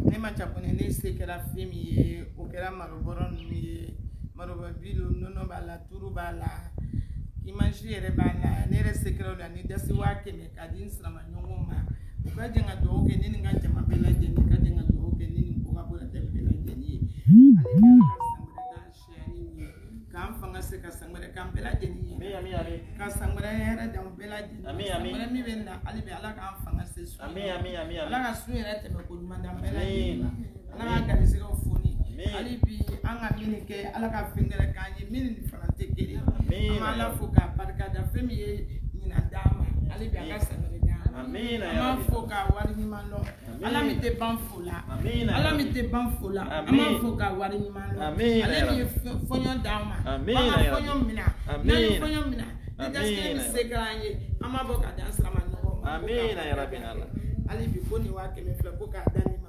Ne ma ca kɔni, ne se kɛra fɛn min ye, o kɛra malobɔrɔ ninnu ye. Malobɔ bi lo, nɔnɔ b'a la, turu b'a la, image yɛrɛ b'a la. Ne yɛrɛ se kɛra o la ni dasi 100 000 k'a di n silamaɲɔgɔnw ma, u ka jɛ ka dugawu kɛ ne ni n ka jama bɛɛ lajɛlen, ka jɛ ka dugawu kɛ ne ni Koka Konatɛ bɛɛ lajɛlen ye. Hali bi, Ala ka san wɛrɛ d'an siyani ye, k'an fanga se ka san wɛrɛ k'an bɛɛ lajɛlen ye, ka san wɛrɛ hɛrɛ d'an bɛɛ lajɛlen. San wɛrɛ min bɛ na, hali bi Ala k'an fanga se sun, Ala ka sun yɛrɛ tɛmɛ ko ɲuman d'an bɛɛ lajɛlen ma, Ala ka garisɛgɛw foni. Hali bi, an ka min kɛ, Ala ka fɛn wɛrɛ k'an ye min ni fana tɛ kelen. An b'Ala fo k'a barika da fɛn min ye ɲinan d'an ma. Hali bi, a ka san wɛrɛ d'an ma. An b'a fo k'a wali ɲuman dɔn. Ala min tɛ ban fo la, Ala min tɛ ban fo la, an b'a fo k'a wali ɲuman dɔn. Ale min ye fɔɲɔ d'an ma, an ka fɔɲɔ minɛ, n'an ye fɔɲɔ minɛ ni gasikɛ min se kɛra an ye, an b'a bɔ k'a d'an silama ɲɔgɔn ma. Hali bi, ko nin 200 000 filɛ, ko k'a da nin ma.